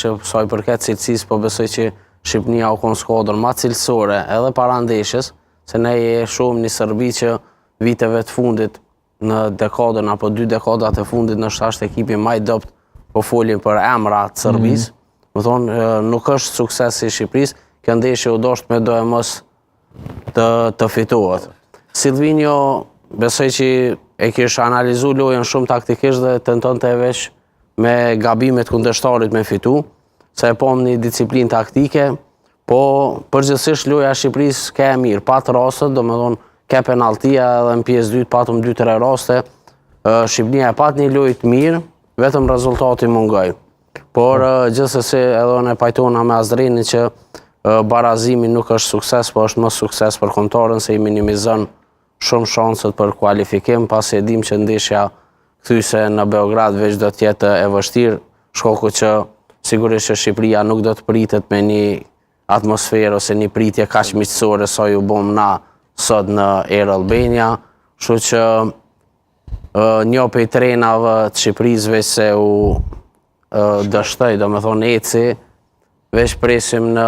që sa i përket cilësisë, po besoj që Shqipënia u konë skuadër ma cilësore edhe para ndeshjes, se ne e shohim një Serbi që viteve të fundit në dekadën apo dy dekadat e fundit ndoshta është ekipi ma i dobët, po folim për emra të Serbisë. Më thonë, nuk është sukses i Shqipërisë, kjo ndeshje u dosht me doemos të fitohet. Silvinjo besoj që e kish analizu lojën shumë taktikisht dhe tentonte veç me gabimet kundërshtarit me fitu, se e pom një disiplinë taktike, po përgjithsisht loja e Shqipërisë ke e mirë, pat rastet, do me thonë, ke penaltia edhe në pjesë dytë patëm 2-3 raste, Shqipëria e pat një lojë të mirë, vetëm rezultati mungoi. Por gjithsesi edhe unë e pajtona me Azdrinin që barazimi nuk është sukses, po është më sukses për kombëtarën se i minimizon shumë shanset për kualifikim, pasi e dim që ndeshja kthyese në Beograd veç do të jetë e vështirë, shkaku që sigurisht që Shqipëria nuk do të pritet me një atmosferë ose një pritje kaq miqësore sa ju bom na sot në Air Albania, kështu që një prej trenave të Shqipërisë veç se u dështoi, do me thonë eci, veç presim në